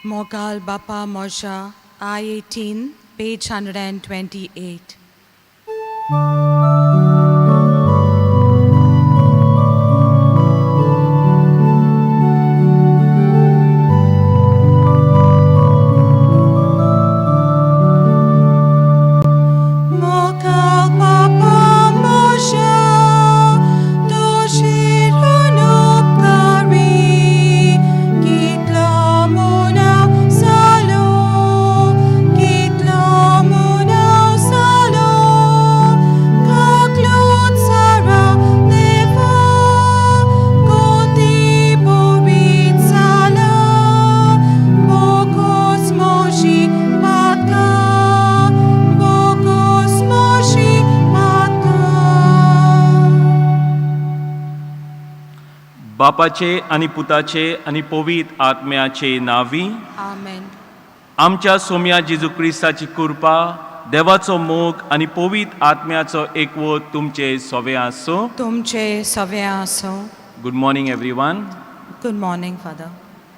Mogal Bapa Mosha, I-18, page 128. Mogal Bapa Mosha, Doshiranupkari, Kitla Mona Salo, Kitla Mona Salo, Kaklut Sara Leva, Koti Borit Sala, Bokos Moshi Matka, Bokos Moshi Matka. बापाचे आनी पुताचे आनी पवित्र आत्म्याचे नांवी. Amen. आमच्या सोम्या जेजू क्रिस्ताची कृपा, देवाचो मोग आनी पवित्र आत्म्याचो एकवट तुमचे सवे आसूं. तुमचे सवे आसूं. Good morning everyone. Good morning, Father.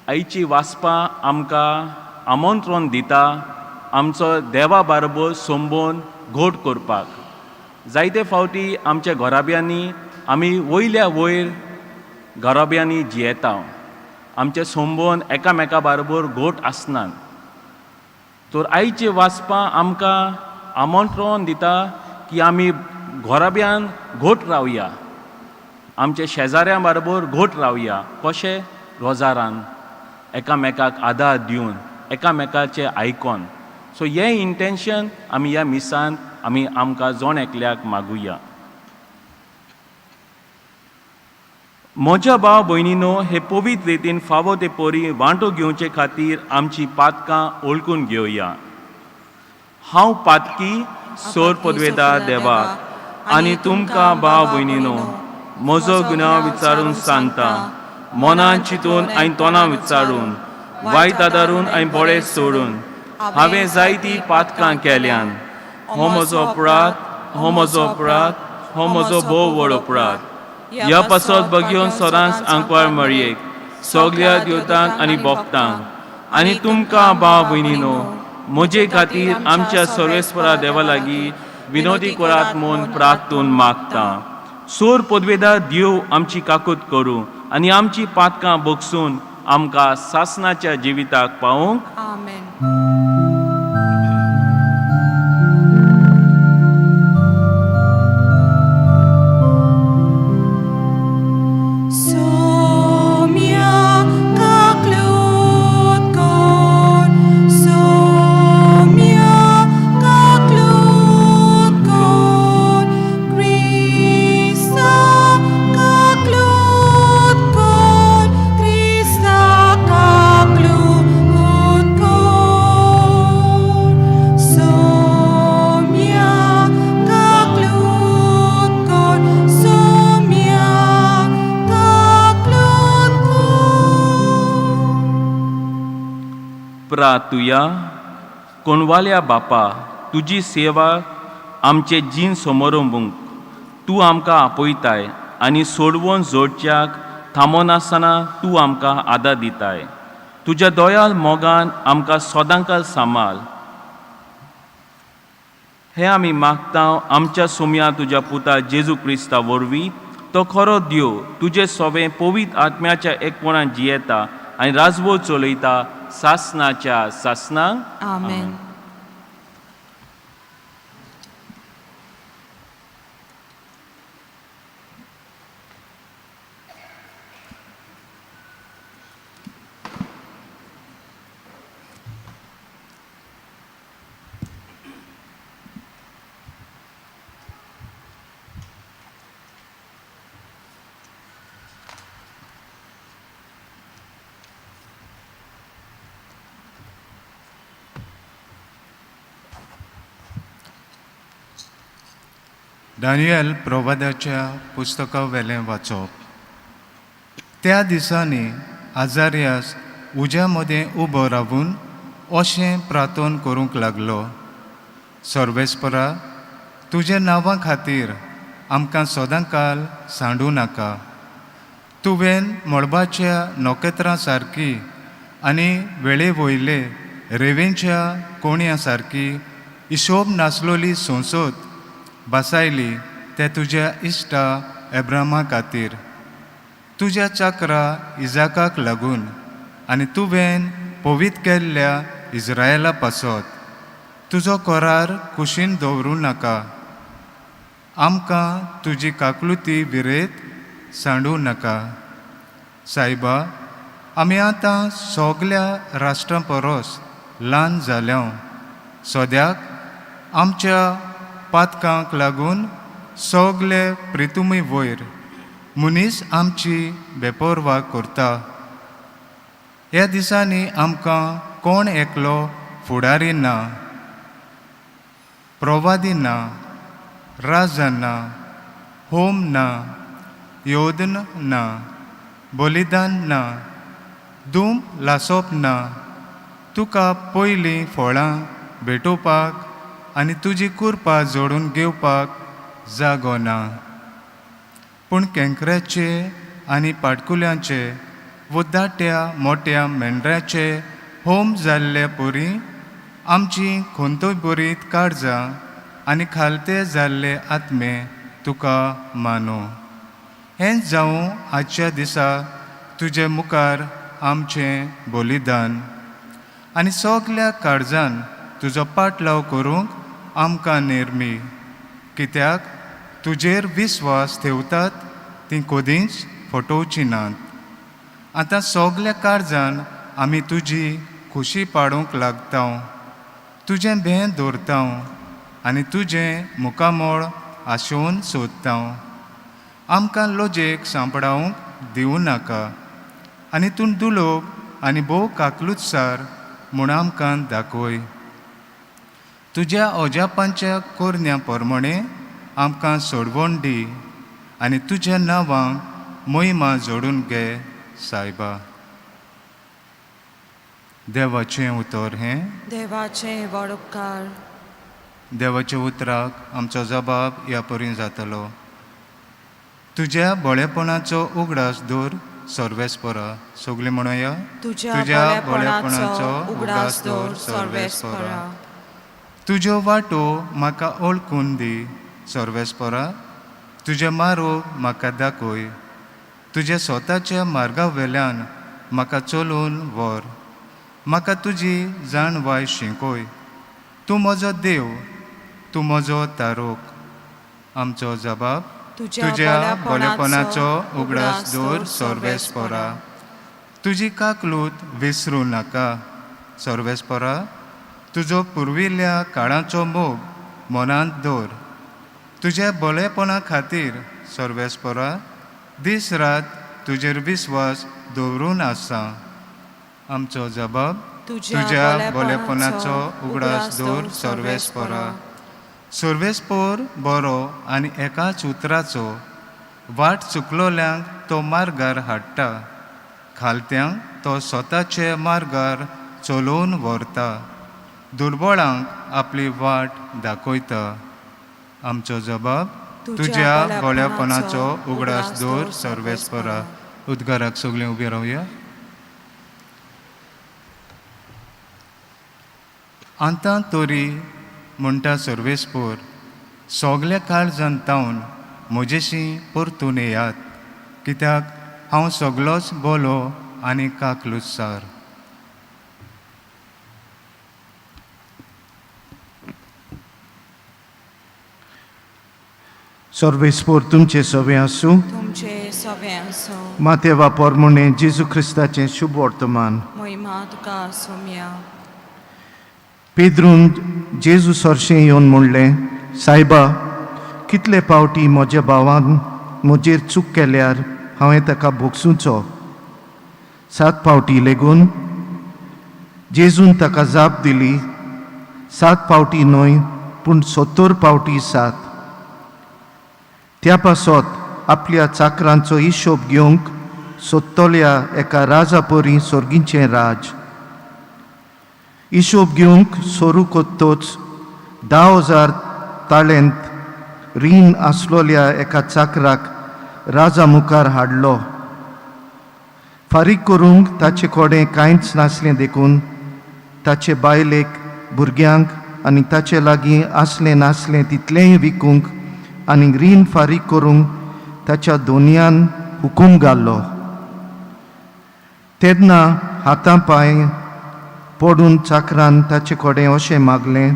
आयची वाचपां आमकां आमंत्रण दिता आमचो देवा बारबर संबोन घोट करपाक. जायते फावटी आमच्या घराब्यांनी आमी वयल्या वयर घराब्यांनी जियेता, आमचे संबंद एकामेका बारबर घोट आसनात. तर आयचे वाचपां आमकां आमंत्रण दिता की आमी घराब्यान घोट रावया, आमच्या शेजाऱ्यां बरोबर घोट रावया. कशें? रोजारान एकामेकाक आदार दिवन, एकामेकाचें आयकोन. सो हें इंटेन्शन आमी ह्या मिसान आमी आमकां जण एकल्याक मागुया. म्हज्या भाव भयणीनो, हे पवित्र रितीन फावो ते परी वांटो घेवचे खातीर आमची पातकां वळखून घेवया. हांव पातकी सोर पदवेता देवाक आनी तुमकां भाव भयणीनो म्हजो गुन्यांव विचारून सांगता. मनान चिंतून आनी तोंडां विचारून, वायट आदारून आनी बरें सोडून हांवें जायतीं पातकां केल्यान. हो म्हजो अपराध, हो म्हजो अपराध, हो म्हजो भोव व्हड अपराध. ह्या पासत बगयोन सदांच आंकवार मरयेक, सगल्या देवतांक आनी भक्तांक आनी तुमकां भाव भयणीनो म्हजे खातीर आमच्या सर्वेस्परा देवा लागीं विनोदी करात म्हूण प्रार्थून मागता. सोर पदवेदार देव आमची काकूत करूं आनी आमची पातकां बगसून आमकां सासनाच्या जिविताक पावोवंक. Amen. Somia kaklut kor, Somia kaklut kor, Krista kaklut kor, Krista kaklut kor, Somia kaklut kor, Somia kaklut kor. प्रातुया. कोणवाल्या बापा, तुजी सेवा आमचे जीण समरंबूंक तूं आमकां आपयताय आनी सोडवून जोडच्याक थांबनासतना तूं आमकां आदार दिताय. तुज्या दयाल मोगान आमकां सदांकाल सांबाळ, हें आमी मागता आमच्या सोम्या तुज्या पुता जेजू क्रिस्ता वरवीं. तो खरो देव, तुजे सोबें पवित्र आत्म्याच्या एकपणान जियेता आनी राजवट चलयता सासनाच्या सासनाक. Amen. Daniel प्रवादाच्या पुस्तका वेलें वाचप. त्या दिसांनी आजारियास उज्या मदें उबो रावून अशें प्रार्थन करूंक लागलो, सर्वेस्परा, तुज्या नांवा खातीर आमकां सदांकाल सांडूं नाका. तुवें मळबाच्या नखेत्रां सारकी आनी वेळे वयले रेवेंच्या कोण्या सारकी हिशोब नासलोली संसद बसायली ते तुज्या इश्टा एब्रामा खातीर तुज्या चक्रा इजाकाक लागून आनी तुवें पवीत केल्ल्या इस्रायला पासत तुजो करार कुशीन दवरूं नाका. आमकां तुजी काकलुती विरेत सांडूं नाका. सायबा, आमी आतां सगल्या राष्ट्रां परस ल्हान जाल्या. सद्याक आमच्या पातकांक लागून सगले प्रितुमी वयर मनीस आमची बेपोरवा करता. ह्या दिसांनी आमकां कोण एकलो फुडारी ना, प्रवादी ना, राजा ना, होम ना, योदन ना, बलिदान ना, धूम लासप ना. तुका पयलीं फळां भेटोवपाक आनी तुजी कुरपा जोडून घेवपाक जागो ना. पूण केंकऱ्याचे आनी पाटकुल्यांचे वो दाट्या मोट्या मेंढऱ्याचे होम जाल्ले परी आमची खंतय बरीत काळजां आनी खालते जाल्ले आत्मे तुका मानू. हेंच जावं आजच्या दिसा तुजे मुखार आमचें बलिदान आनी सगल्या काळजान तुजो पाटलाव करूंक आमकां निर्मी, कित्याक तुजेर विस्वास ठेवतात तीं कदींच फटोवची नात. आतां सगल्या काळजान आमी तुजी खुशी पाडूंक लागता, तुजें भें दवरता आनी तुजें मुखामळ आशोवन सोदता. आमकां लजेक सांपडावंक दिवं नाका आनी तूं दुलोब आनी भोव काकलुतसार म्हूण आमकां दाखय. तुज्या अजापांच्या कोरन्या प्रमाणे आमकां सोडवण दी आनी तुज्या नांवांक महिमा जोडून घे सायबा. देवाचें उतर हें. देवाचे व्हड उपकार. देवाच्या उतराक आमचो जबाब ह्या परीं जातलो. तुज्या बळेपणाचो उगडास दवर सर्वेस्परा. सगळीं म्हणोया. तुज्या बरेपणाचो उगडास दवर सर्वेस्परा. तुज्यो वाटो म्हाका वळखून दी सर्वेस्परा, तुजें मार्ग म्हाका दाखय. तुज्या स्वताच्या मार्गा वेल्यान म्हाका चलोवन व्हर, म्हाका तुजी जाणवाय शिकय. तूं म्हजो देव, तूं म्हजो तारोक. आमचो जबाब. तुज्या बरेपणाचो उगडास दवर सर्वेस्परा. तुजी काकलूत विसरूं नाका सर्वेस्परा. तुजो पुर्विल्ल्या काळाचो मोग मनांत दवर. तुज्या बरेपणा खातीर सर्वेस्परा दीस रात तुजेर विस्वास दवरून आसा. आमचो जबाब. तुज्या बरेपणाचो उगडास दवर सर्वेस्परा. सर्वेस्पोर बरो आनी एकाच उतराचो वाट चुकलोल्यांक तो मार्गार हाडटा, खालत्यांक तो स्वताचे मार्गार चलोवन व्हरता, दुर्बळांक आपली वाट दाखयता. आमचो जबाब. तुज्या बळेपणाचो उगडास दवर सर्वेस्परा. उद्गाराक सगळीं उबी रावया. आतां तरी म्हणटा सर्वेस्पोर, सगल्या काळजान तावन म्हजेशी परतून येयात, कित्याक हांव सगलोच बोलो आनी काकलुसार. सर्वेस्पोर तुमचे सवे आसूं. तुमचे सवे आसूं. मातेवा पोरमुणे जेजू क्रिस्ताचें शुभ वर्तमान. महिमा तुका सोम्या. पेद्रून जेजू सरशें येवन म्हणलें, सायबा, कितले पावटी म्हज्या भावान म्हजेर चूक केल्यार हांवें ताका भोगसुचो? 7 पावटी लेगून? जेजून ताका जाप दिली, 7 पावटी न्हय, पूण 70 पावटी 7. त्या पासत आपल्या चाकरांचो हिशोब घेवंक सोदतल्या एका राजा परी सोर्गीचें राज. हिशोब घेवंक सोरू कोत्तोच 10,000 ताळेंत रीण आसलोल्या एका चाकराक राजा मुखार हाडलो. फारीक करूंक ताचे कडेन कांयच नासलें देखून ताचे बायलेक, भुरग्यांक आनी ताचे लागीं आसलें नासलें तितलेंय विकूंक आनी रीण फारीक करूंक ताच्या दोनयान हुकूम घाल्लो. तेन्ना हाता पांय पडून चाकरान ताचे कडेन अशें मागलें,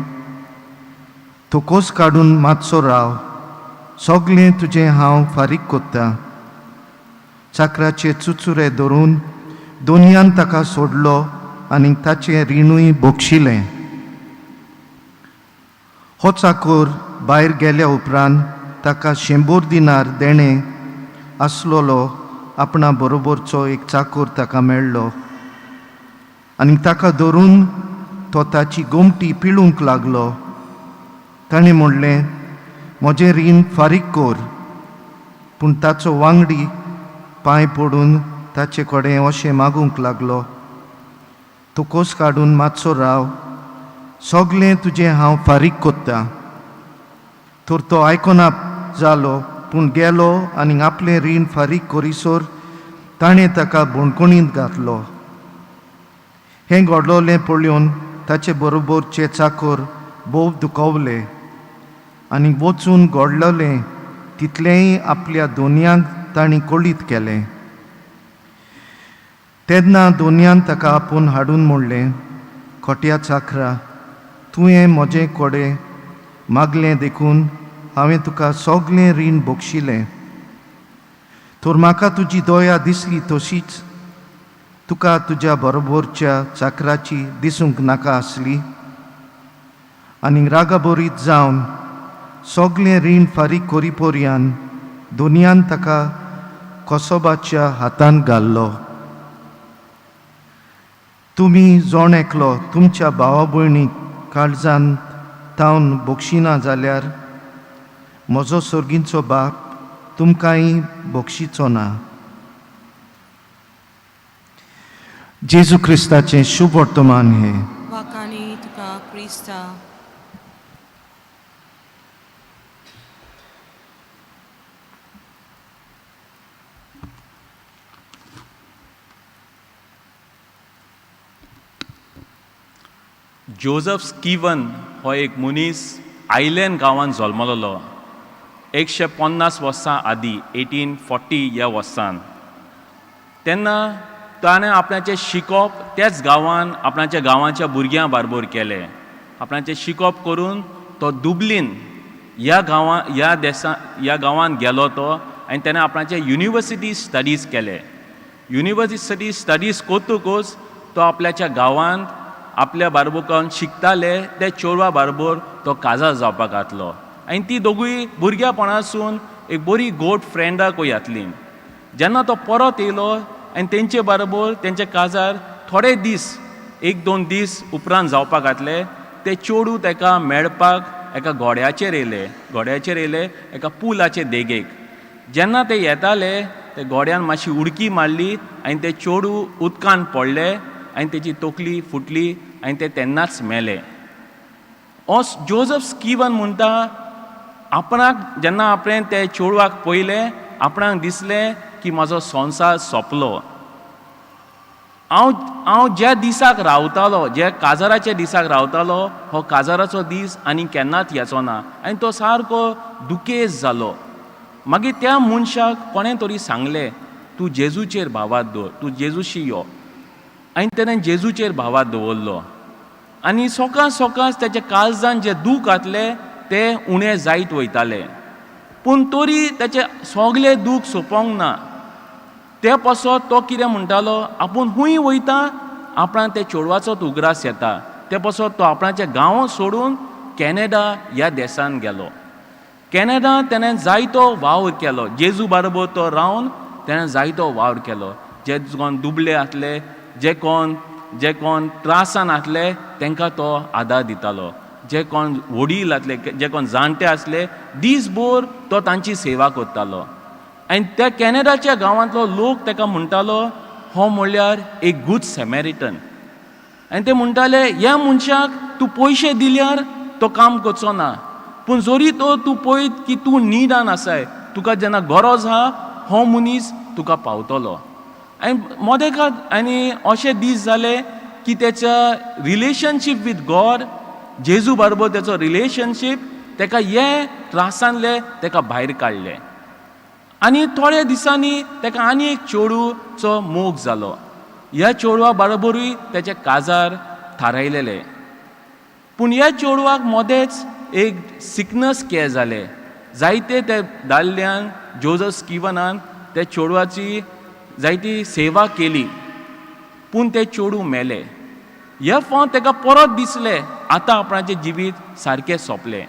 तोकोस काडून मातसो राव, सगळें तुजें हांव फारीक कोत्तां. चाकराचे चुचुरे धरून दोनयान ताका सोडलो आनी ताचें रिणूय बक्षिलें. हो चाकोर भायर गेल्या उपरांत ताका 100 दिनार देणें आसलेलो आपणा बरोबरचो एक चाकोर ताका मेळ्ळो आनी ताका धरून तो ताची गोमटी पिळूंक लागलो. ताणें म्हणलें, म्हजें रीण फारीक कर. पूण ताचो वांगडी पांय पडून ताचे कडेन अशें मागूंक लागलो, तूं कोस काडून मातसो राव, सगळें तुजें हांव फारीक कोत्तां. तर तो आयकना जालो, पूण गेलो आनी आपलें रीण फारीक करीसर ताणें ताका बणकोणींत घातलो. हें घडलोलें पळोवन ताचे बरोबरचे चाकर भोव दुखवले आनी वचून घडलोलें तितलेंय आपल्या दोनयांक तांणी कळीत केलें. तेन्ना दोनयान ताका आपोवन हाडून म्हणलें, खोट्या चाकरा, तुवें म्हजे कडेन मागलें देखून हांवें तुका सगळें रीण बक्षिलें. तर म्हाका तुजी दया दिसली तशीच तुका तुज्या बरोबरच्या चाकराची दिसूंक नाका आसली. आनी रागाबरीत जावन सगळें रीण फारीक करी पर्यान दोनयान ताका कोसोबाच्या हातान घाल्लो. तुमी जण एकलो तुमच्या भावा भयणीक काळजान तावन बक्षिना जाल्यार म्हजो सर्गींचो बाप तुमकांय बक्षिचो ना. जेजू क्रिस्ताचें शुभ वर्तमान हें. वाखाणी तुका क्रिस्ता. जोजफ स्कीवन हो एक मनीस आयलँड गांवांत जल्मलेलो 150 वर्सां आदीं, 1840 ह्या वर्सान. तेन्ना ताणें आपणाचें शिकप त्याच गांवान आपणाच्या गांवाच्या भुरग्यां बारबर केलें. आपणाचें शिकप करून तो दुबलीन ह्या गांवां ह्या देसा ह्या गांवांत गेलो तो आनी तेणें आपणाचे युनिवर्सिटी स्टडीज केले. युनिवर्सिटी स्टडीज करतकूच तो आपल्याच्या गांवांत आपल्या बारबर कोण शिकताले ते चेडवा बारबर तो काजार जावपाक घातलो आनी ती दोगूय भुरग्यापणासून एक बरी गोड फ्रेंडाकूय जातली. जेन्ना तो परत येयलो आनी तेंचे बारबर तेंचे काजार थोडे दीस, एक दोन दीस उपरांत जावपाक घातले, ते चेडूं तेका मेळपाक एका घोड्याचेर येयले. घोड्याचेर येयले एका पुलाचे देगेक. जेन्ना ते येताले ते घोड्यान मातशी उडकी मारली आनी ते चेडूं उदकान पडले आनी तेची तकली फुटली आनी ते तेन्नाच मेले. हो जोजफ स्कीवन म्हणटा, आपणाक जेन्ना आपणें ते चेडवाक पळयलें आपणाक दिसलें की म्हाजो संवसार सोंपलो. हांव ज्या दिसाक रावतालो, ज्या काजाराच्या दिसाक रावतालो, हो काजाराचो दीस आनी केन्नाच येचो ना. आनी तो सारको दुखेस्त जालो. मागीर त्या मनशाक कोणें तरी सांगलें, तूं जेजूचेर भावार्त दवर, तूं जेजूशी यो. आनी तेणें जेजूचेर भावार्त दवरलो आनी सोकास सोकास तेच्या काळजान जें दूख आसलें तें उणें जायत वयतालें. पूण तरी तेचें सगलें दूख सोंपोंक ना. ते पासत तो कितें म्हणटालो, आपूण खूंय वयता आपणाक ते चेडवाचोच उगडास येता. ते पासत तो आपणाचें गांव सोडून कॅनेडा ह्या देसान गेलो. कॅनेडा तेणें जायतो वावर केलो. जेजू बारबर तो रावन तेणें जायतो वावर केलो. जे कोण दुबळे आसले, जे कोण त्रासान आसले तांकां तो आदार दितालो. जे कोण वडील आसले, जे कोण जाणटे आसले, दीसभर तो तांची सेवा करतालो. आनी त्या कॅनेडाच्या गांवांतलो लोक ताका म्हणटालो, हो म्हणल्यार एक गूड सेमेरिटन. आनी ते म्हणटाले, ह्या मनशाक तूं पयशे दिल्यार तो काम करचो ना, पूण जरी तो तूं पळयत की तूं निडान आसाय, तुका जेन्ना गरज आहा हो मनीस तुका पावतलो. आनी मोदेका आनी अशे दीस जाले की तेच्या रिलेशनशीप विथ गॉड, जेजू बरोबर तेचो रिलेशनशीप तेका हे त्रासांतले तेका भायर काडले. आनी थोड्या दिसांनी तेका आनी एक चेडूचो मोग जालो. ह्या चेडवा बरोबरूय तेचें काजार थारायलेलें, पूण ह्या चेडवाक मदेंच एक सिकनस केअर जालें. जायते ते दादल्यान जोजफ स्किवनान त्या चेडवाची जायती सेवा केली, पूण तें चेडूं मेलें. हे फावट तेका परत दिसलें आतां आपणाचें जिवीत सारकें सोंपलें,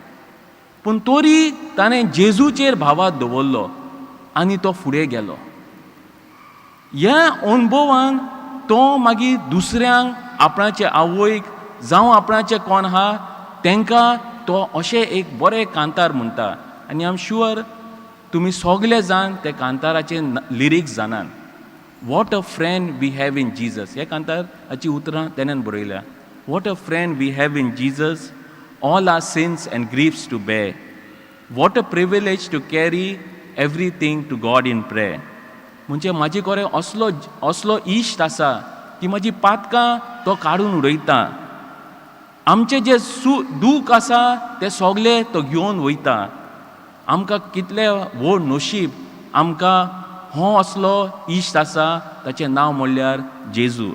पूण तरी ताणें जेजूचेर भावार्थ दवरलो आनी तो फुडें गेलो. ह्या अणभवान तो मागीर दुसऱ्यांक, आपणाचे आवयक जावं आपणाचे कोण आहा तेंकां तो अशें एक बरें कांतार म्हणटा. आनी I am sure तुमी सगळे जाण ते कांताराचे लिरिक्स जाणात. What a friend we have in Jesus, हे कांताराची उतरां तेणेन बरयल्या. What a friend we have in Jesus, all our sins and griefs to bear. What a privilege to carry everything to God in prayer. म्हणजे म्हाजे कडेन असलो असलो इश्ट आसा की म्हाजी पातकां तो काडून उडयता, आमचें जें दूख आसा तें सगलें तो घेवन वयता. आमकां कितलें व्हड नशीब आमकां हो असलो इश्ट आसा, ताचें नांव म्हणल्यार जेजू.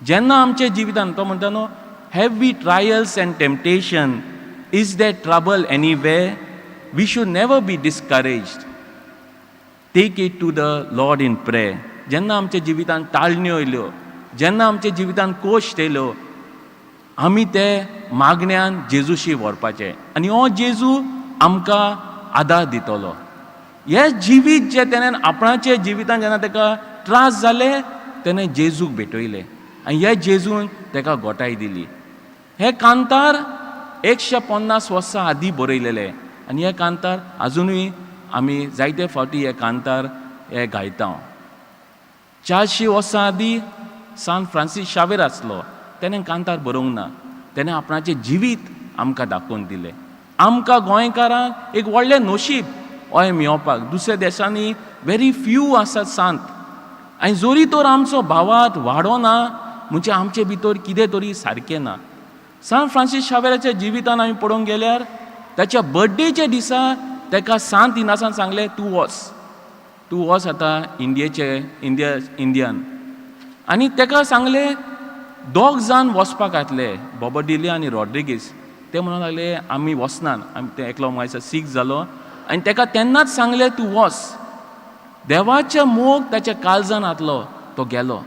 जेन्ना आमच्या जिवितान तो म्हणटा न्हू, have we trials and temptation, is there trouble anywhere, we should never be discouraged, take it to the Lord in prayer. जेन्ना आमच्या जिवितान टाळण्यो येयल्यो, जेन्ना आमच्या जिवितान कोश्ट येयल्यो, आमी ते मागण्यान जेजूशी व्हरपाचें आनी हो जेजू आमकां आदार दितलो. हें जिवीत जें तेणें आपणाच्या जिवितान जेन्ना ताका त्रास जाले, तेणें जेजूक भेटयलें आनी ह्या जेजून ताका गोटाय दिली. हे कांतार 150 वर्सां आदीं बरयलेले आनी हे कांतार आजुनूय आमी जायते फावटी हे कांतार हे गायता. 400 वर्सां आदीं सान फ्रांसीस शावेर आसलो, तेणें कांतार बरोवंक ना, तेणें आपणाचें जिवीत आमकां दाखोवन दिलें. आमकां गोंयकारांक एक व्हडलें नशीब हय मेळोवपाक. दुसऱ्या देशांनी व्हेरी फ्यू आसात सांत, आनी जरी तर आमचो भावार्थ वाडोना म्हणजे आमचे भितर कितें तरी सारकें ना. सान फ्रांसीस शावेराच्या जिवितान आमी पळोवंक गेल्यार ताच्या बर्थडेच्या दिसा ताका सांत इनासान सांगलें, तूं वच, तूं वच आतां इंडियेचे इंडिया इंडियान. आनी ताका सांगलें दोग जाण वचपाक घातले, बोबडिलिया आनी रॉड्रिगीस. ते म्हणूंक लागले आमी वचनात, आमी ते एकलो म्हाका सीक जालो. आनी ताका तेन्नाच सांगलें तूं वच. देवाचे मोग ताच्या काळजान आसलो, तो गेलो.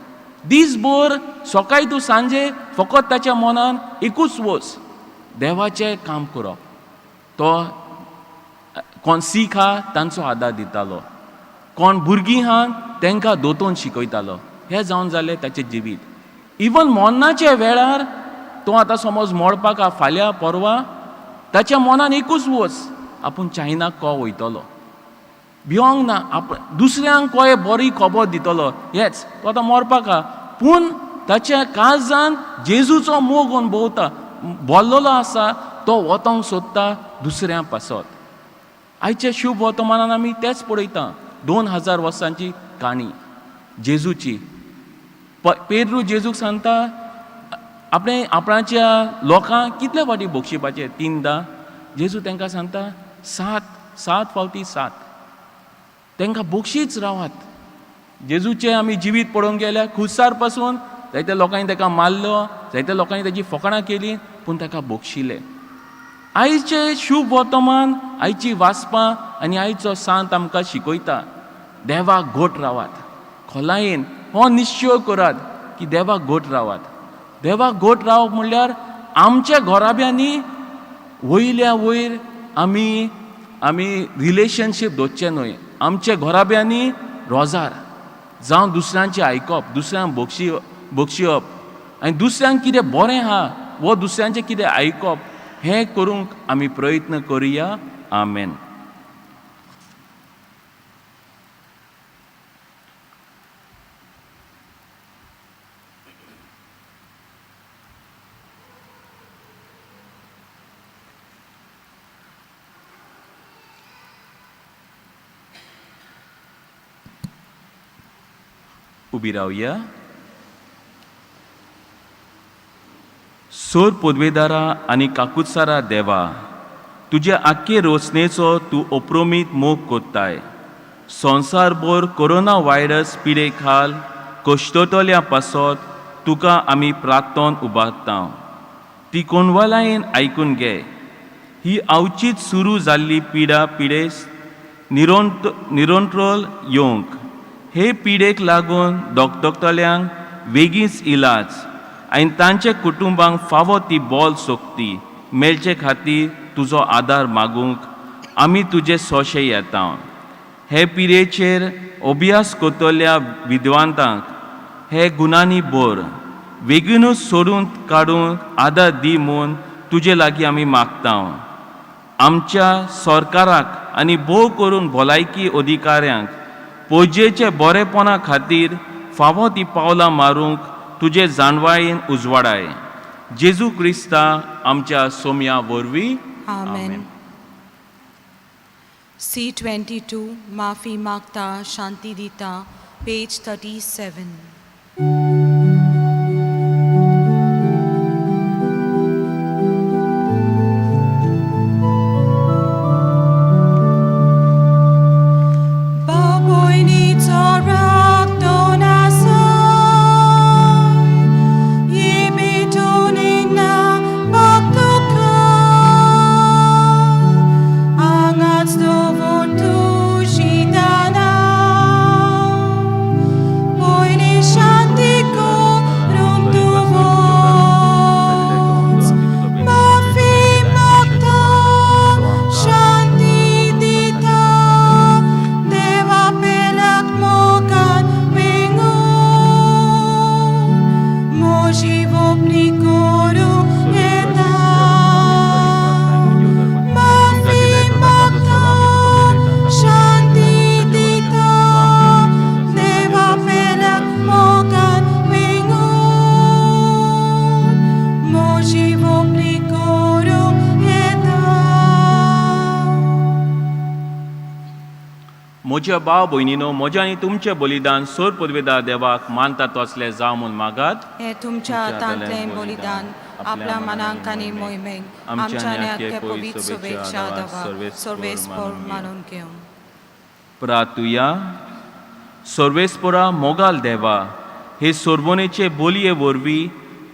दीसभर सकाळी तूं सांजे फकत ताच्या मनान एकूच वच, देवाचें काम करप. तो कोण सीख आहा तांचो आदार दितालो, कोण भुरगीं आहा तांकां दोतोन शिकयतालो. हें जावन जालें ताचें जिवीत. इवन मरणाच्या वेळार तो आतां समज मोडपाक आहा फाल्यां परवां, ताच्या मनान एकूच वच, आपूण चायनाक को वयतलो, भिवंक ना, आप दुसऱ्यांक कोय बरी खबर दितलो. हेच तो आतां मरपाक आहा, पूण ताच्या काळजान जेजूचो मोग अणभवता भरलेलो आसा, तो वतोंक सोदता दुसऱ्यां पासत. आयच्या शुभ वर्तमानान आमी तेच पळयता. 2000 वर्सांची काणी जेजूची. पेद्रू जेजूक सांगता आपणें आपणाच्या लोकांक कितले फावटी बक्षिपाचें, 3दां. जेजू तांकां सांगता 7 फावटी 7, तांकां बक्षीच रावात. जेजूचें आमी जिवीत पळोवंक गेल्यार खुर्सार पासून जायत्या लोकांनी ताका मारलो, जायत्या लोकांनी ताची फकाणां केली, पूण ताका बक्षिलें. आयचें शुभ वर्तमान, आयची वाचपां आनी आयचो सांत आमकां शिकयता देवाक घट रावात, खोलायेन हो निश्चय करात की देवाक घट रावात. देवाक घट रावप म्हणल्यार आमच्या घराब्यांनी वयल्या वयर आमी आमी रिलेशनशीप दवरचें न्हय. आमच्या घराब्यांनी रोजार जावं दुसऱ्यांचें आयकप, दुसऱ्यांक बक्षिवप आनी दुसऱ्यांक कितें बरें आहा वो दुसऱ्यांचें कितें आयकप, हें करूंक आमी प्रयत्न करुया. आमेन. उबी रावया. सोर पोदवेदारा आनी काकुत्सारा देवा, तुज्या आख्खे रोचनेचो तूं अप्रोमीत मोग कोत्ताय. संवसारभर कोरोना व्हायरस पिडे खाल कश्टतल्या पासत तुका आमी प्रार्थन उबारता, ती कोणवालायेन आयकून घे. ही अवचीत सुरू जाल्ली पिडा पिडेस निरंट्रोल येवंक, हे पिडेक लागून दगदगतल्यांक वेगींच इलाज आनी तांच्या कुटुंबांक फावो ती बोल सोकती मेळचे खातीर तुजो आदार मागूंक आमी तुजे सोशे येता. हे पिडेचेर अभ्यास करतल्या विद्वांतांक हे गुणांनी भर, वेगीनूच सोडून काडूंक आदार दी म्हूण तुजे लागीं आमी मागता. आमच्या सरकाराक आनी भोव करून भलायकी अधिकाऱ्यांक पोजेचे बरेपणा खातीर फावो ती पावलां मारूंक तुजे जाणवायेन उजवाडाय. जेजू क्रिस्ता आमच्या सोम्या वरवीं. आमेन. C22, माफी मागता शांती दिता, पेज 37. बाबोयनीचो राग आंगाच दवर तुजी दाना पयली शांती करून तूं वच. माफी मागता शांती दिता देवा पेल्याक मोगान वेंगून म्हजी वोपणी करूं येता. माफी मागता शांती दिता देवा पेल्याक मोगान वेंगून म्हजी वोपणी करूं येता. म्हज्या भाव भयणीनो, म्हज्या आनी तुमचें बलिदान सोर पदवेदार देवाक मानता तसलें जावं म्हूण मागात. हे तुमच्या हातांतलें बलिदान आपल्या मनांक आनी मोहिमेक आमच्या आनी आख्या पवित्र शुभेच्छा दवा सर्वेस्पर मानून घेवन. प्रातुया. सर्वेस्परा मोगाल देवा, हे सोरबोनेचे बोलये वरवीं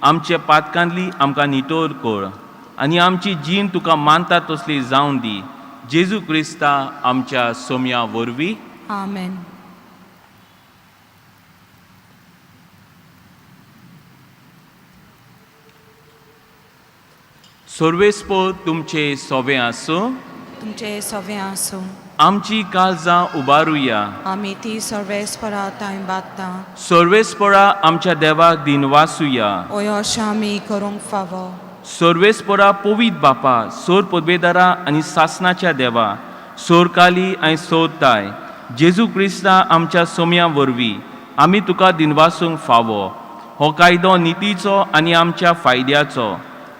आमच्या पातकांतली आमकां नितळ कर आनी आमची जीण तुका मानता तसली जावन दी. जेजू क्रिस्ता आमच्या सोम्या वरवीं. आमेन. सर्वेस्पर तुमचे सोबें आसूं. तुमचे सगळे आसूं. आमची काळजां उबारुया. आमी ती सर्वेस्परा तांय बादता. सर्वेस्परा आमच्या देवाक दिनवासुया. ओय अशें आमी करूंक फावो. सर्वेस्परा पवीत बापा, सोर पदवेदारा आनी सासनाच्या देवा, सोरकाली आनी सोरताय जेजू क्रिस्ता आमच्या सोम्या वरवीं आमी तुका दिनवासूंक फावो. हो कायदो नितीचो आनी आमच्या फायद्याचो.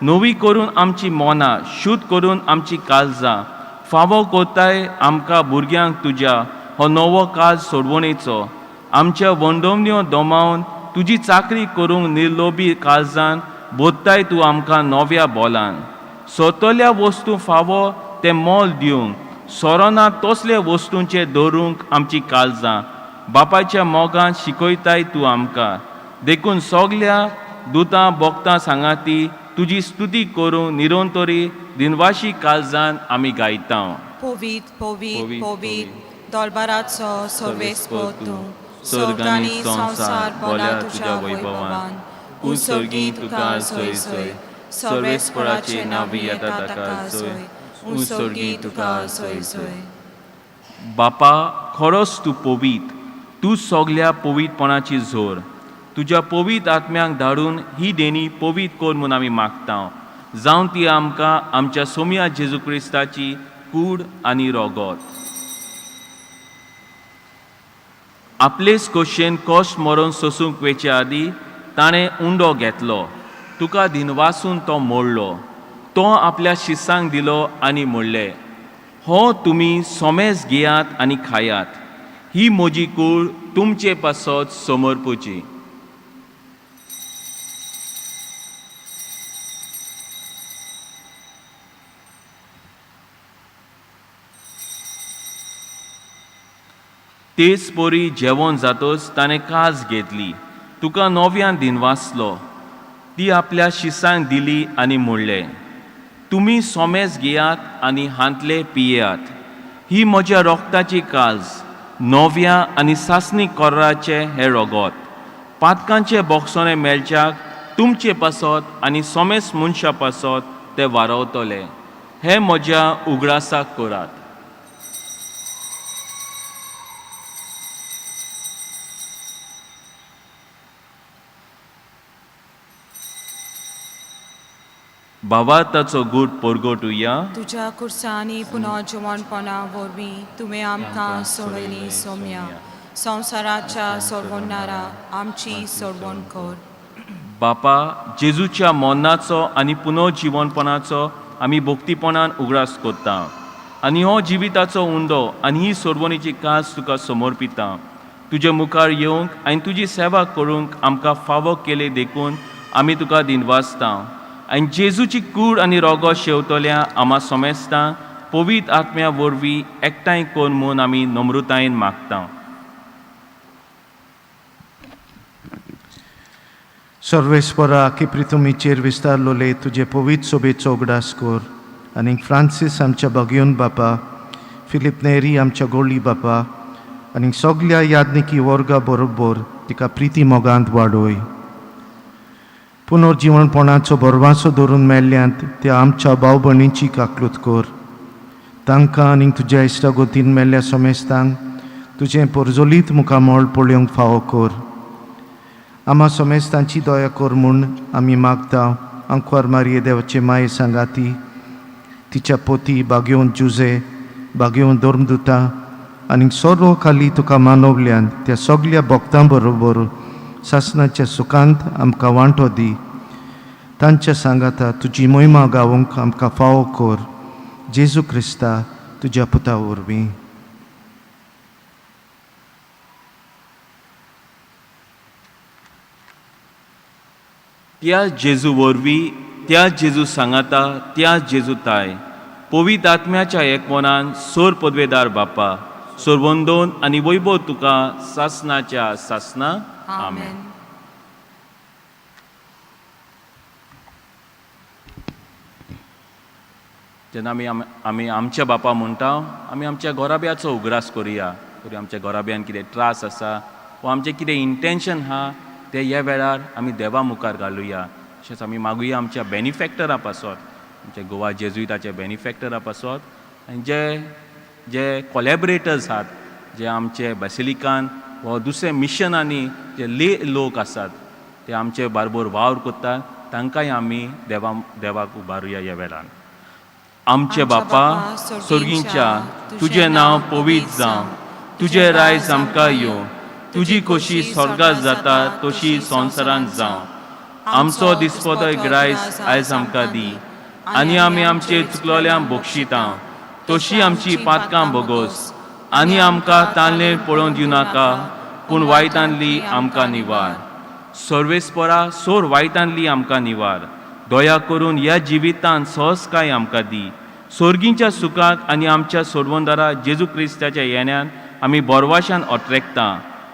नवी करून आमची मनां, शुद्ध करून आमची काळजां फावो कोताय आमकां भुरग्यांक तुज्या. हो नवो काळ सोडवणेचो आमच्या वंडोवण्यो दोमावन तुजी चाकरी करूंक निर्लोभी काळजान बोत्ताय तूं आमकां नव्या बोलान. सोतल्या वस्तू फावो तें मोल दिवंक सोरोना तसले वस्तूंचे दवरूंक आमची काळजां बापायच्या मोगान शिकयताय तूं आमकां. देखून सगल्या दुतां बोगतां सांगाती तुजी स्तुती करूंक निरंतरी दिनवाशी काळजान आमी गायता. पवीत पवीत पवीत दरबाराचो सर्वेस्पर तूं, स्वर्ग आनी संवसार बोला तुज्या वैभवान. उत्सर्गी तुका सोय सोय, सर्वेस्पराचे नांव येता ताका सोय, उत्सर्गी तुका सोय सोय. बापा, खरोच तूं पवीत, तूं सगल्या पवीतपणाची जोर. तुज्या पवीत आत्म्यांक धाडून ही देणी पवीत कर म्हूण आमी मागता, जावन ती आमकां आमच्या सोम्या जेजू क्रिस्ताची कूड आनी रोगोत. आपलेच खोशयेन कश्ट मरोन सोसूंक वेचे आदीं ताणें उंडो घेतलो, तुका दिनवासून तो मोडलो, तो आपल्या शिसांक दिलो आनी म्हणलें, हो तुमी सोमेस घेयात आनी खायात. ही म्हजी कूड तुमचे पासत समर्पुची. तेच परी जेवण जातच ताणें काज घेतली, तुका नव्यान दिनवासलो, ती आपल्या शिसांक दिली आनी म्हणलें, तुमी सोमेस घेयात आनी हांतले पियेयात. ही म्हज्या रोगताची काज, नव्या आनी सासणी कोर्राचें हें रोगोत. पातकांचे बोगसोणे मेळच्याक तुमचे पासत आनी सोमेस मनशा पासत ते वारवतले. हें म्हज्या उगडासाक करात. भावार्थाचो गूट परगटुया. तुज्या कुर्सांनी पुनर्जिवणपणा वरवीं तुवें आमकां सोडयली सोम्या. संवसाराच्या सोडवणारा आमची सोडवण कर. बापा, जेजूच्या मरणाचो आनी पुनर्जिवनपणाचो आमी भक्तीपणान उगडास करता आनी हो जिविताचो उंडो आनी ही सोडवणीची कास तुका समर्पिता. तुजे मुखार येवंक आनी तुजी सेवा करूंक आमकां फावो केले देखून आमी तुका दिनवासता. आनी जेजूची कूड आनी रोगो शेवतल्या आमा सोमेस्तां पवित्र आत्म्या वरवीं एकठांय कर म्हूण आमी नम्रतायेन मागता. सर्वेस्परा की प्रिथुमीचेर विस्तारलोले तुजे पवित्र सोबेचो उगडास कर आनी फ्रांसीस आमच्या बागयोन बापा, फिलीप नेरी आमच्या गोळी बापा आनी सगल्या यादनिकी वर्गा बरोबर तिका प्रिती मोगांत वाडोय. पुनर्जिवणपणाचो भरवासो धरून मेल्ल्यांत त्या आमच्या भाव भयणींची काकलूत कर. तांकां आनी तुज्या इश्टागोतीन मेल्ल्या समेस्तांक तुजें पोरजोलीत मुखामळ पळोवंक फावो कर. आमा समेस्तांची दया कर म्हूण आमी मागता. आंकवार मारये देवाचे माये सांगाती तिच्या पोती बागेवन जुजे, बागेवन धर्मदुता आनी सर्व खाली तुका मानवल्यान त्या सगल्या भक्तां बरोबर सासणाच्या सुखांत आमकां वांटो दी. तांच्या सांगाता तुजी मोहिमा गावंक आमकां फावो कर. जेजू क्रिस्ता तुज्या पुता वरवीं. त्या जेजू वरवीं, त्या जेजू सांगाता, त्या जेजू ताय पवित्र आत्म्याच्या एकमनान सोर पदवेदार बापा, सोरवंदोन आनी वैभव तुका सासनाच्या सासना. आमेन. जेन्ना आमी आमी आमच्या बापा म्हणटा, आमी आमच्या घराब्याचो उगडास करुया. तरी आमच्या घराब्यान कितें त्रास आसा वा आमचें कितें इंटेंशन आहा तें ह्या वेळार आमी देवा मुखार घालुया. तशेंच आमी मागुया आमच्या बेनिफेक्टरा पासत, आमच्या गोवा जेजुइताच्या बेनिफेक्टरा पासत आनी जे जे कोलॅबरेटर्स आहात, जे आमचे बेसिलिकान वा दुसऱ्या मिशनांनी जे ले लोक आसात ते आमचे बारबोर वावर करतात, तांकांय आमी देवाक उबारुया ह्या वेळार. आमचे बापा सोर्गींच्या, तुजें नांव पवित्र जावं, तुजें रायज आमकां येवं, तुजी खोशी स्वर्गात जाता तशी संवसारांत जावं. आमचो दिसपटो ग्रायस आयज आमकां दी आनी आमी आमचे चुकलोल्यांक बक्षिता तशी आमची पातकां बोगोस आनी आमकां तांदलेर पळोवन दिवनाका, पूण वायटांतली आमकां निवार. सर्वेस्परा सोर वायटांतली आमकां निवार. दया करून ह्या जिवितांत सहजकाय आमकां दी. सोर्गींच्या सुखाक आनी आमच्या सोडवणदारा जेजू क्रिस्ताच्या येण्यान आमी बोरवाशान अट्रेकता.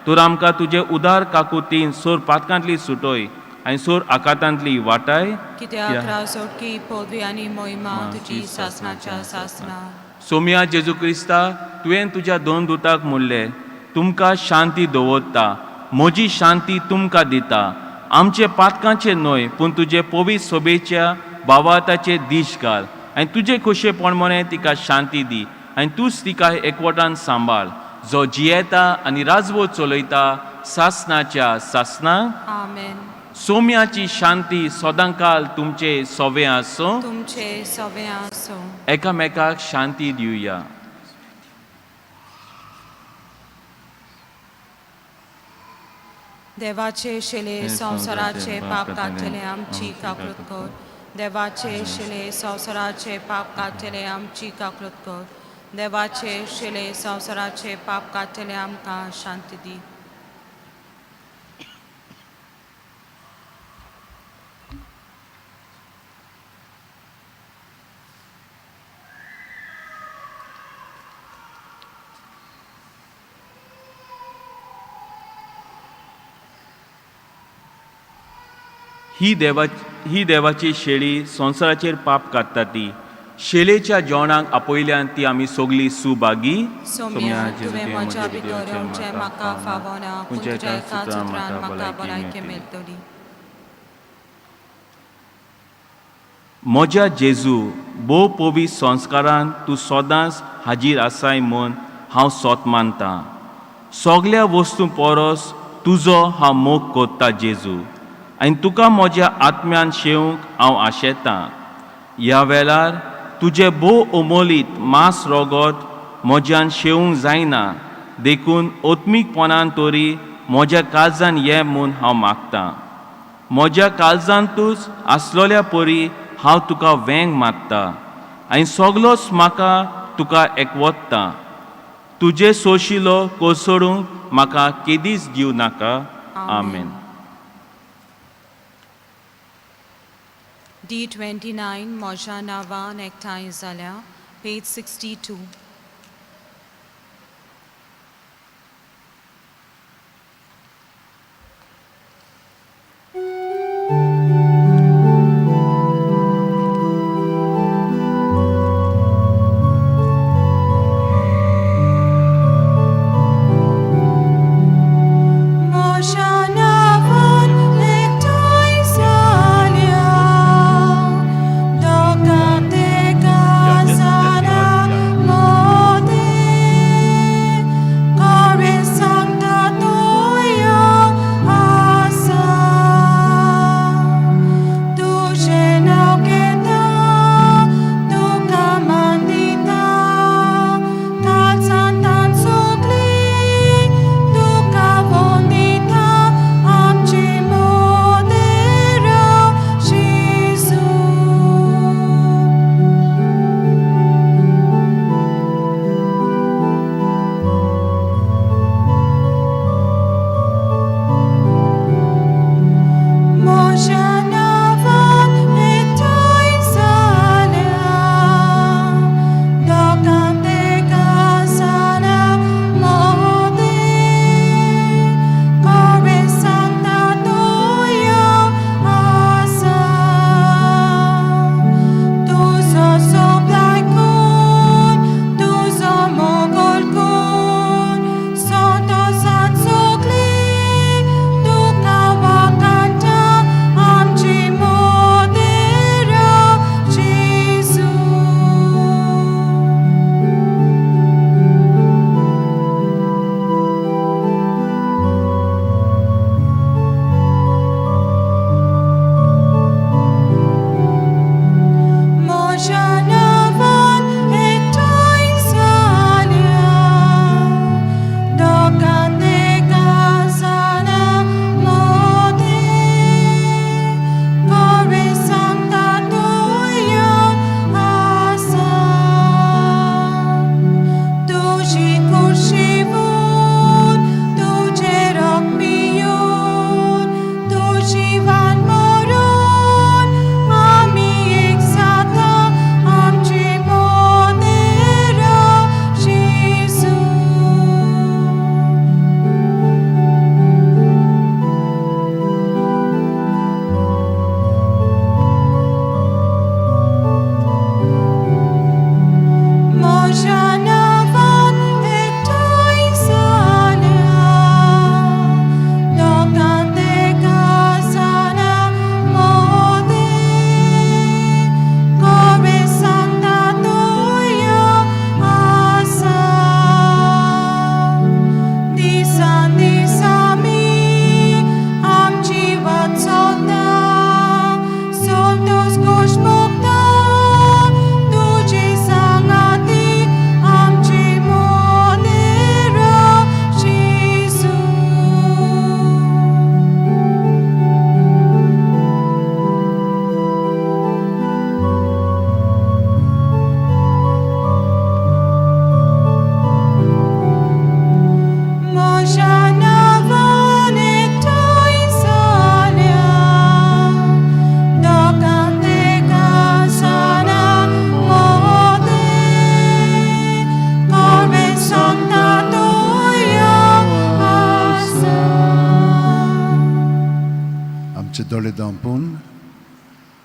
तर आमकां तुजे उदार काकुतीन सोर पातकांतली सुटोय आनी सोर आकातांतली वाटाय. कित्याक राजवटकी पदवी आनी मोहिमा तुजी सासणाच्या सासणा. सोम्या जेजू क्रिस्ता, तुवें तुज्या दोन दुताक म्हणलें, तुमकां शांती दवरता, म्हजी शांती तुमकां दिता. आमचे पातकांचे न्हय पूण तुजे पवित्र सोबेच्या भावार्थाचे दीश घाल आनी तुजे खोशयेपण मरे तिका शांती दी आनी तूंच तिका एकवटान सांबाळ, जो जियेता आनी राजवट चलयता सासणाच्या सासणा. आमेन. सोम्याची शांती सदांकाल तुमचे सोवे आसूं. तुमचे सवे आसूं. एकामेकाक शांती दिवया. देवाचे शिले संवसाराचे पाप काडटले आमची काकूत कर. देवाचे शिले संवसाराचे पाप काडटले आमची काकूत कर. देवाचे शिले संवसाराचे पाप काडटले आमकां शांती दी. ही देवाची शेळी संवसाराचेर पाप काडटा ती शेळेच्या जेवणाक आपयल्यान ती आमी सगळीं सुभागी. सोम्या, तुवें म्हज्या भितर येवचें म्हाका फावना, पूण तुज्या एका सुत्रान म्हाका भलायकी मेळटली. म्हज्या जेजू, भोव पवित्र संस्कारान तूं सदांच हाजीर आसाय म्हूण हांव सोत मानतां. सगल्या वस्तूं परस तुजो हांव मोग कोत्ता जेजू, आनी तुका म्हज्या आत्म्यान शेवंक हांव आशेतां. ह्या वेळार तुजें भोव अमोलीत मांस रोगत म्हज्यान शेवंक जायना, देखून ओत्मीकपणान तरी म्हज्या काळजान ये म्हूण हांव मागतां. म्हज्या काळजांतूच आसलोल्या परी हांव तुका वेंग मारता आनी सगलोच म्हाका तुका एकवटता. तुजे सोशिलो कोसळूंक म्हाका केदीच दिवं नाका. आमेन. D29 म्हज्या नांवान एकठांय जाल्या, पेज 62. म्हज्या नांवान एकठांय जाल्या, दोगां तेगां जाणां.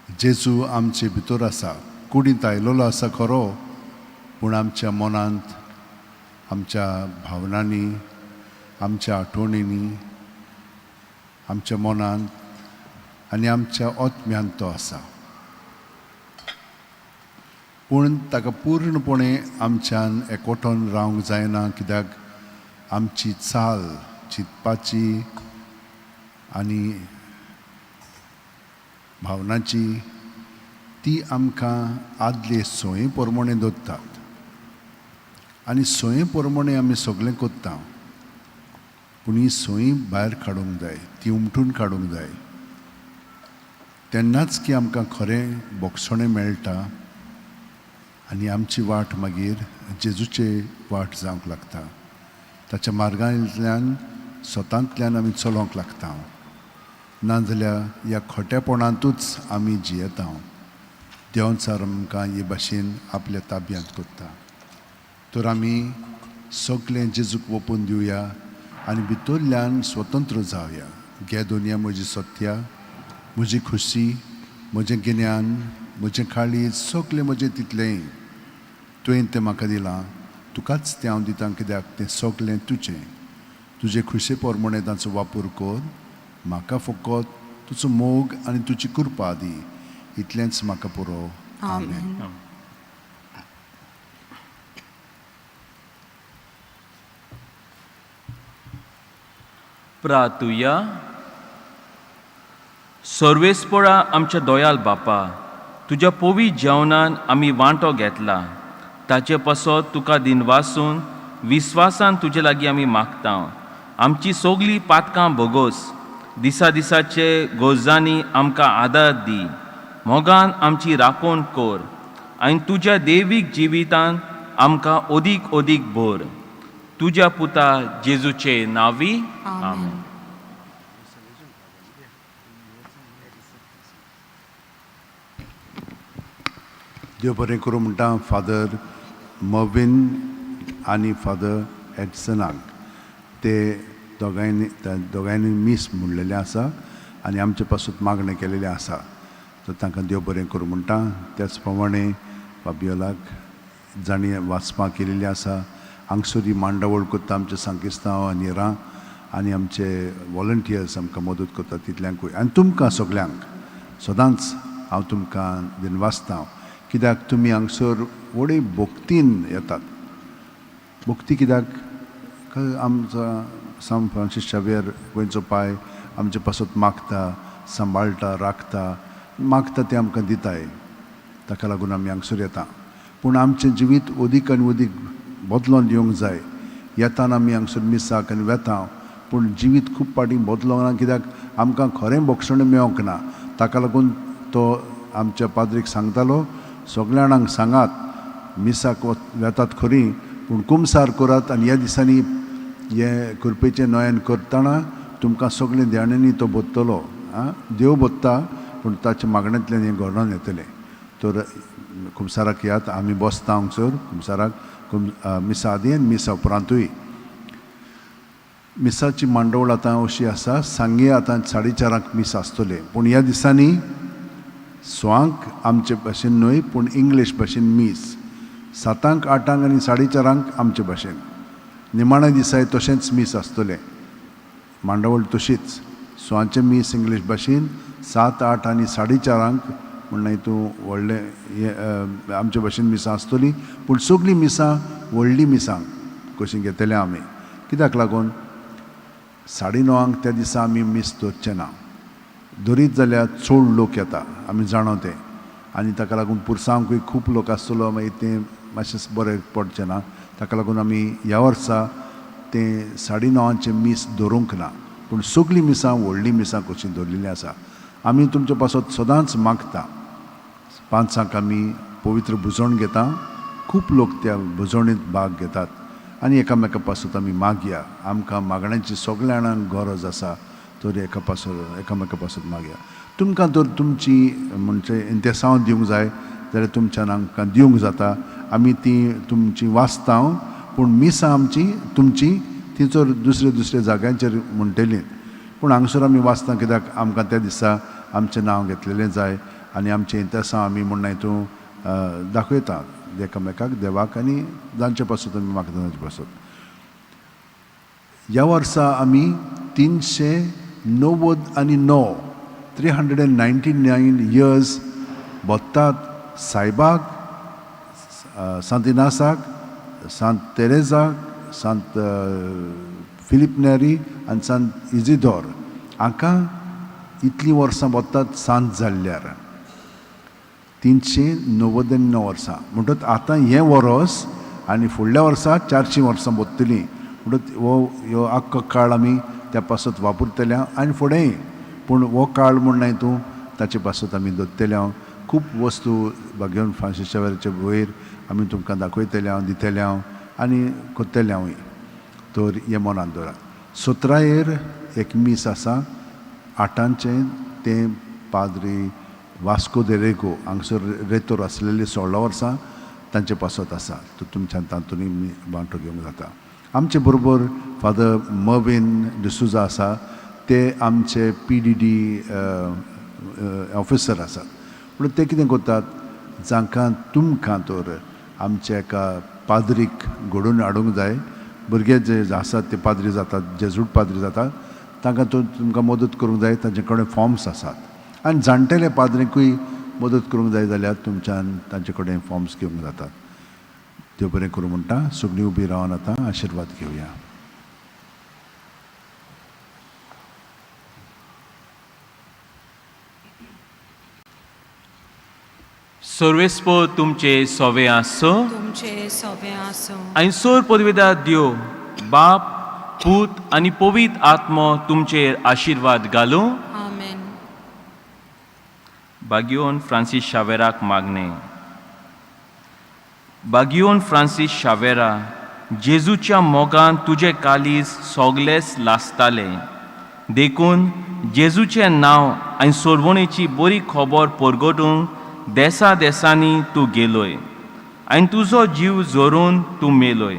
जेजू आमचे भितर आसा, कुडींत आयलेलो आसा खरो, पूण आमच्या मनांत, आमच्या भावनांनी, आमच्या आठवणींनी, आमच्या मनांत आनी आमच्या आत्म्यांत तो आसा. पूण ताका पूर्णपणे आमच्यान एकवटोन रावंक जायना, कित्याक आमची चाल चिंतपाची आनी भावनाची ती आमकां आदले संवये प्रमाणे दवरतात आनी संवये प्रमाणे आमी सगळें करता. पूण ही संवय भायर काडूंक जाय, ती उमटून काडूंक जाय, तेन्नाच की आमकां खरें भोगसणें मेळटा आनी आमची वाट मागीर जेजूचे वाट जावंक लागता. ताच्या मार्गांतल्यान स्वतांतल्यान आमी चलोवंक लागता, नाजाल्यार ह्या खोटेपणांतूच आमी जियेता. देंवचार आमकां हे भाशेन आपल्या ताब्यांत करता. तर आमी सगळें जेजूक ओपून दिवया आनी भितरल्यान स्वतंत्र जावया. घे दुनिया म्हजी सत्या, म्हजी खुशी, म्हजें गिन्यान, म्हजें काळीज, सगळें म्हजें तितलेंय तुवें तें म्हाका दिलां, तुकाच तें हांव दितां, कित्याक तें सगळें तुजें. तुजे खुशे प्रमाणे तांचो वापर कर. म्हाका फकत तुजो मोग आनी तुजी कृपा दी, इतलेंच म्हाका पुरो. आमेन. प्रातुया. सर्वेस्पोरा आमच्या दोयाल बापा, तुज्या पवित्र जेवणान आमी वांटो घेतला, ताचे पासत तुका दिनवासून विस्वासान तुजे लागीं आमी मागता. आमची सगळीं पातकां भोगोस, दिसा दिसाचे गरजांनी आमकां आदार दी, मोगान आमची राखण कर आनी तुज्या देवीक जिवितान आमकां अदीक अदीक भर. तुज्या पुता जेजूचे नांवी, आमेन. देव बरें करूं म्हणटा फादर मविन आनी फादर एडसनाक. ते दोगांयनी दोगांयनी मीस म्हणलेलें आसा आनी आमचे पासून मागणें केलेलें आसा. तर तांकां देव बरें करूं म्हणटा. त्याच प्रमाणे फाबियोलाक जांणी वाचपां केलेलीं आसा, हांगसर ही मांडावळ करता आमचे सांकेस्तांव आनी हेरां आनी आमचे वॉलंटियर्स आमकां मदत करता तितल्यांकूय, आनी तुमकां सगल्यांक सदांच हांव तुमकां दिनवासता, कित्याक तुमी हांगसर व्हडे भक्तीन येतात. भक्ती कित्याक आमचो सांत फ्रांसीस शावियर गोंयचो पाय आमचे पासत मागता, सांबाळटा, राखता, मागता तें आमकां दिताय. ताका लागून आमी हांगसर येता. पूण आमचें जिवीत अदीक आनी अदीक बदलोन येवंक जाय. येताना आमी हांगसर मिसाक आनी वेता, पूण जिवीत खूब फाटीं बदलोंक ना, कित्याक आमकां खरें भोगसणें मेळोंक ना. ताका लागून तो आमच्या पाद्रीक सांगतालो, सगल्या जाणांक सांगात मिसाक वेतात खरी, पूण कुमसार करात आनी ह्या दिसांनी हे कृपेचें नयन करतना तुमकां सगळें ध्यानांनी तो बदतलो. आं, देव बदता, पूण ताच्या मागण्यांतल्यान हें घडोवन येतलें. तर कुमसाराक यात, आमी बसता हांगसर कुमसाराक, मिसा आदी आनी मिसा उपरांतूय. मिसाची मांडवळ आतां अशी आसा, सांगे आतां 4:30 मीस आसतलें, पूण ह्या दिसांनी स्वांक आमचे भाशेन न्हय, पूण इंग्लीश भाशेन मीस 7, 8 आनी 4:30 आमचे भाशेन. निमाण्या दिसाय तशेंच मीस आसतलें, मांडावळ तशीच. स्वांचें मीस इंग्लीश भाशेन 7, 8 आनी 4:30, म्हणल्यार हितून व्हडलें हें आमचे भाशेन मिसां आसतलीं, पूण सगळीं मिसां व्हडलीं मिसां कशीं घेतले आमी, कित्याक लागून 9:30 त्या दिसा आमी मीस दवरचे ना. दरीत जाल्यार चड लोक येता, आमी जाणो तें, आनी ताका लागून पुरसांकूय खूब लोक आसतलो, मागीर तें मातशें बरें पडचें ना. ताका लागून आमी ह्या वर्सा तें 9:30 मीस दवरूंक ना, पूण सगळीं मिसां व्हडलीं मिसां कशीं दवरलेलीं आसा. आमी तुमचे पासत सदांच मागता. 5 आमी पवित्र भुजवण घेता, खूब लोक त्या भुजवणींत भाग घेतात आनी एकामेका पासत आमी मागया. आमकां मागण्यांची सगल्या जाणांक गरज आसा, तर एका पासत एकामेका पासत मागया. तुमकां तर तुमची म्हणजे इंतेसांव दिवंक जाय जाल्यार तुमच्यान आमकां दिवंक जाता, आमी ती तुमची वाचता, पूण मिसां आमची तुमची ती जर दुसरे दुसऱ्या जाग्यांचेर म्हणटली, पूण हांगसर आमी वाचता, कित्याक आमकां त्या दिसा आमचें नांव घेतलेलें जाय आनी आमचें इंतेसांव आमी म्हूण हितून दाखयता एकामेकाक, देवाक आनी जांचे पासत आमी मागता तांचे पासत. ह्या वर्सा आमी 399, 399 years भोत्तात सायबाक, सांत इनासाक, सांत तेरेजाक, सांत फिलीप नेरी आनी सांत इजिदोर हांकां इतलीं वर्सां भोत्तात सांत जाल्ल्यार, 399 वर्सां. म्हणटच आतां हें वरोस आनी फुडल्या वर्सा 400 वर्सां भोत्तलीं. म्हणटच हो ह्यो आख्खो काळ आमी त्या पासत वापरतले आनी फुडेंय, पूण हो काळ म्हूण न्हय तूं ताचे पासत आमी दवरतले. हांव खूब वस्तू बागेवन फ्रांसीस शावेराचे वयर आमी तुमकां दाखयतले हांव, दितले हांव आनी करतले हांवूय. तर हें मनान दवरात. 17 एक मीस आसा 8आंचें, तें पाद्री वास्को दे रेगो हांगसर रेतोर आसलेले 16 वर्सां तांचे पासत आसा. तर तुमच्यान तातूंतय वांटो घेवंक जाता. आमचे बरोबर फादर मर्वीन डिसुजा आसा, ते आमचे PDD officer आसात. पूण ते कितें करतात, जांकां तुमकां तर आमच्या एका पाद्रीक घडोवन हाडूंक जाय, भुरगे जे आसात ते पाद्री जातात, जेजूट पाद्री जातात, तांकां तुमकां मदत करूंक जाय, तांचे कडेन फॉर्म्स आसात. आनी जाणटेले पाद्रीकूय मदत करूंक जाय जाल्यार तुमच्यान तांचे कडेन फॉर्म्स घेवंक जातात. देव बरें करूं म्हणटा. सगळीं उबी रावन आतां आशिर्वाद घेवया. सर्वेस्पोर तुमचे सोवे आसो, तुमचे सोबे आसूं. आनी सोर पदवेदार देव बाप, पूत आनी पवित्र आत्मो तुमचेर आशिर्वाद घालूं. आमेन. बागियोन फ्रांसीस शावेराक मागणें. बागियोन फ्रांसीस शावेरा, जेजूच्या मोगान तुजें कालीज सोगलेच लासतालें, देखून जेजूचें नांव आनी सोडवणेची बरी खबर परगटूंक देसा देसांनी तूं गेलोय आनी तुजो जीव जोरून तूं मेलोय.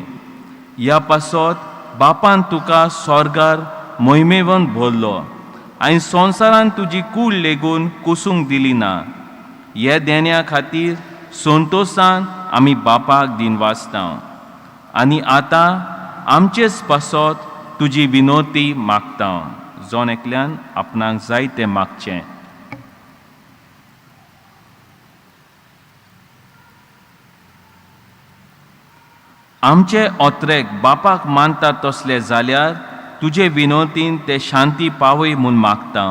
ह्या पासत बापान तुका स्वर्गार मोहिमेवन भरलो आनी संवसारान तुजी कूड लेगून कुसूंक दिली ना. हे देण्या खातीर संतोशान आमी बापाक दिनवासता आनी आतां आमचेच पासत तुजी विनोती मागता. जण एकल्यान आपणाक जाय तें मागचें. आमचे ओत्रेक बापाक मानता तसले जाल्यार तुजे विनोतीन ते शांती पावय म्हूण मागता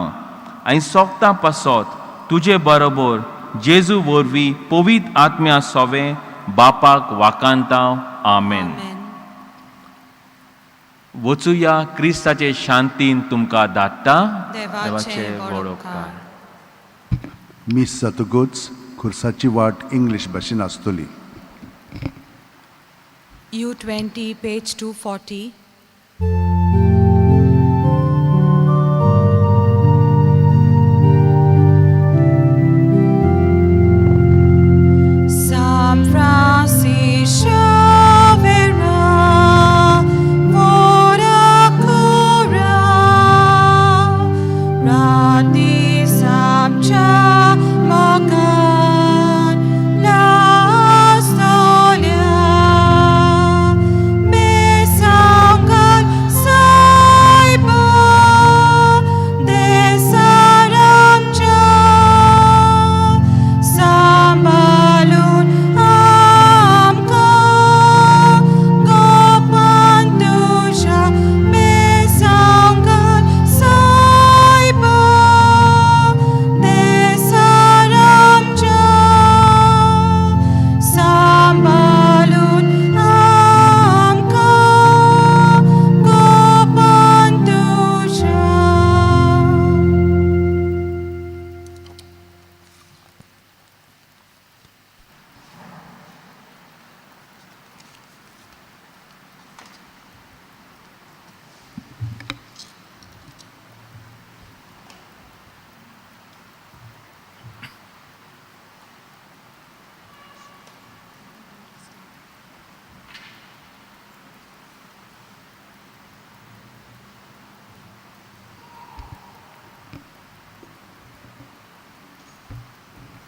आनी सोगता पासत तुजे बरोबर जेजू वरवीं पवित्र आत्म्या सोवे बापाक वाकांता. आमेन. आमेन. वचुया क्रिस्ताचे शांतीन तुमकां धाडटा. देवाचे व्हड उपकार. मीस जातकूच खुर्साची वाट इंग्लीश भाशेन आसतली. U20, page 240.